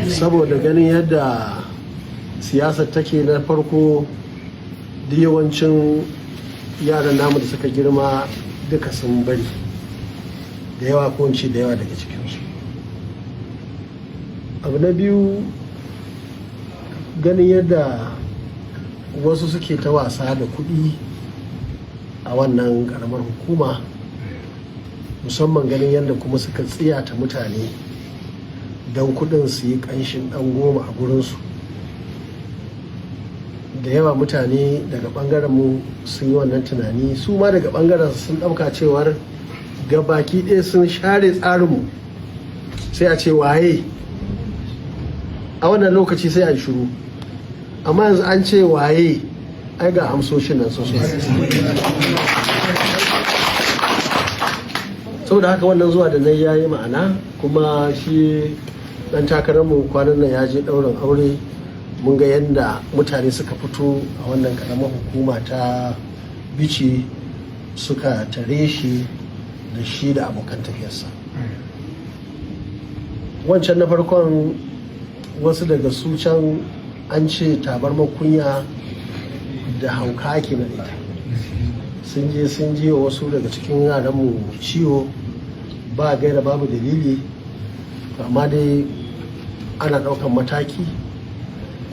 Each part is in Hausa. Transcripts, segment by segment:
Saboda ganin yadda siyasar take, na farko duk yawancin yaran namu da suka girma duka sun bari, da yawa, ko in ce da yawa daga cikinsu. Abu na biyu, ganin yadda wasu suke ta wasa da kuɗi a wannan ƙaramar hukuma, musamman ganin yadda kuma suka tsiyata mutane don kuɗin su yi ƙanshin ɗan goma a gurinsu. Da yawa mutane daga ɓangaren mu sun yi wannan tunani, su ma daga ɓangaren sun ɗauka cewar gabaki ɗaya sun share tsarinmu. Sai a ce waye a wannan lokaci, sai a yi shiru. Amma yanzu an ce waye, ai ga amsoshin nan sosai. Saboda haka wannan zuwa da na yayi ma'ana. Kuma shi dan takararmu kwanan nan ya je ɗaurin aure, mun ga yadda mutane suka fito a wannan karamar hukuma ta Bichi suka tare shi da shi da abokan tafiyarsa. Wancan na farkon, wasu daga su can an ce tabarmar kunya da hauka ake na ita, sun je sun ji wasu daga cikin yaranmu ciwo ba gaira babu dalili. Amma dai ana ɗaukan mataki,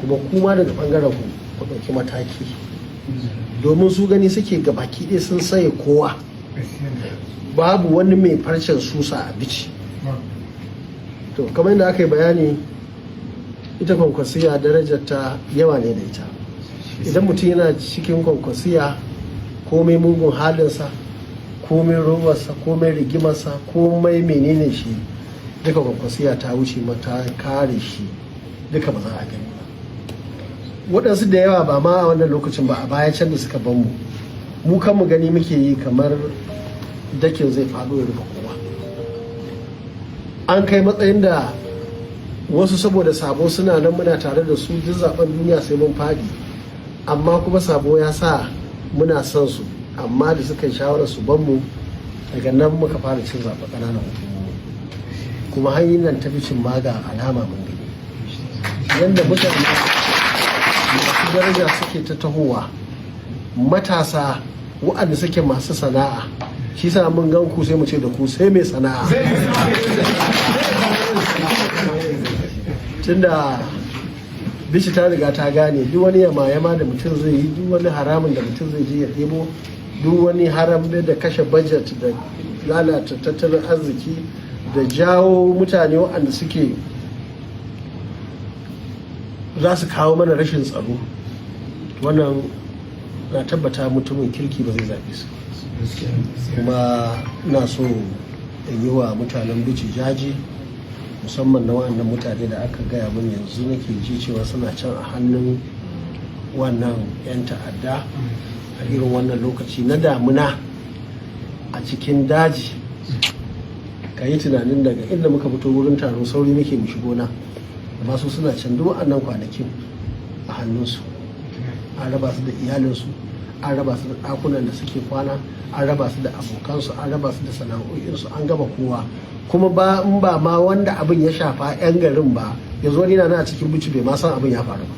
kuma kuma daga ɓangaren ku ku ɗauki mataki, domin su gani suke gabaki ɗaya sun saye kowa, babu wani mai farcen susa a Bichi. To, kamar yadda aka yi bayani, ita Kwankwasiya darajar ta yawa ne da ita. Idan mutum yana cikin Kwankwasiya, komai mugun halinsa, komai rowarsa, komai rigimarsa, komai menene shi, duka Kwankwasiya ta wuce mata kare shi, duka ba za a gani ba. Waɗansu da yawa, ba ma a wannan lokacin ba, a baya can da suka ban mu, mu kan mu gani muke yi kamar dakin zai faɗo ya rufe kowa. An kai matsayin da wasu saboda sabo suna nan, muna tare da su, duk zaben duniya sai mun fadi, amma kuma sabo ya sa muna son su. Amma da suka yi shawarar su ban mu, daga nan muka fara cin zaɓe ƙananan hukumomi. Kuma hanyar nan ta Bicin ma ga alama mun gani yadda mutane masu daraja suke ta tahowa, matasa waɗanda suke masu sana'a. Shi sa mun gan ku sai mu ce da ku sai mai sana'a, tunda Bichi ta riga ta gane duk wani yama yama da mutum zai yi, duk wani haramun da mutum zai je ya ɗebo, duk wani haram da kashe budget da lalata tattalin arziki da jawo mutane waɗanda suke za su kawo mana rashin tsaro, wannan na tabbata mutumin kirki ba zai zaɓe su. Kuma ina so in yi wa mutanen Bichi jaji, musamman na waɗannan mutane da aka gaya min yanzu nake ji cewa suna can a hannun wannan 'yan ta'adda a irin wannan lokaci na damuna a cikin daji. Ka yi tunanin daga inda muka fito wurin taro, sauri muke mu shigo na, amma su suna can duk waɗannan kwanakin a hannunsu. An raba su da iyalinsu, an raba su da ɗakunan da suke kwana, an raba su da abokansu, an raba su da sana'o'insu, an gama kowa. Kuma ba in ba ma wanda abin ya shafa 'yan garin ba, yanzu wani na a cikin Bichi bai ma san abin ya faru ba.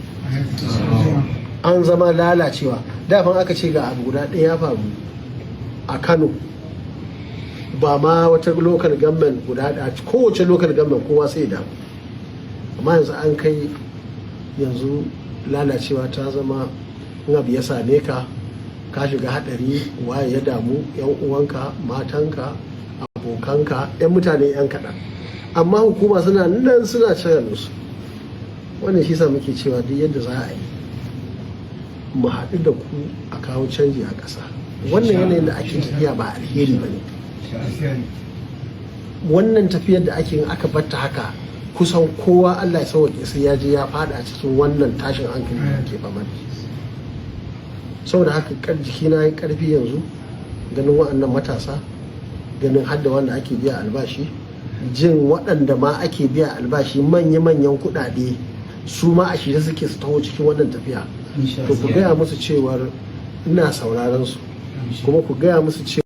An zama lalacewa. Dafan aka ce ga abu guda ɗaya ya faru a Kano, ba ma wata local government guda ɗaya, kowace local government kowa sai da. Amma yanzu an kai yanzu lalacewa ta zama in abu ya same ka, ka shiga hadari, waye ya damu? Yan uwanka, matanka, abokanka, yan mutane yan kaɗan. Amma hukuma suna nan suna cire su. Wannan shi sa muke cewa duk yadda za a yi mu haɗu da ku a kawo canji a ƙasa. Wannan yanayin da ake tafiya ba alheri ba ne. Wannan tafiyar da ake yin, aka batta haka, kusan kowa, Allah ya sauke, sai ya je ya fada cikin wannan tashin hankali da ke fama da shi. Saboda haka jikina ya karfi yanzu ganin waɗannan matasa, ganin hadda wanda ake biya albashi, jin waɗanda ma ake biya albashi manya-manyan kuɗaɗe, su ma a shirye suke su taho cikin wannan tafiya. To, ku gaya musu cewar ina sauraron su, kuma ku gaya musu cewa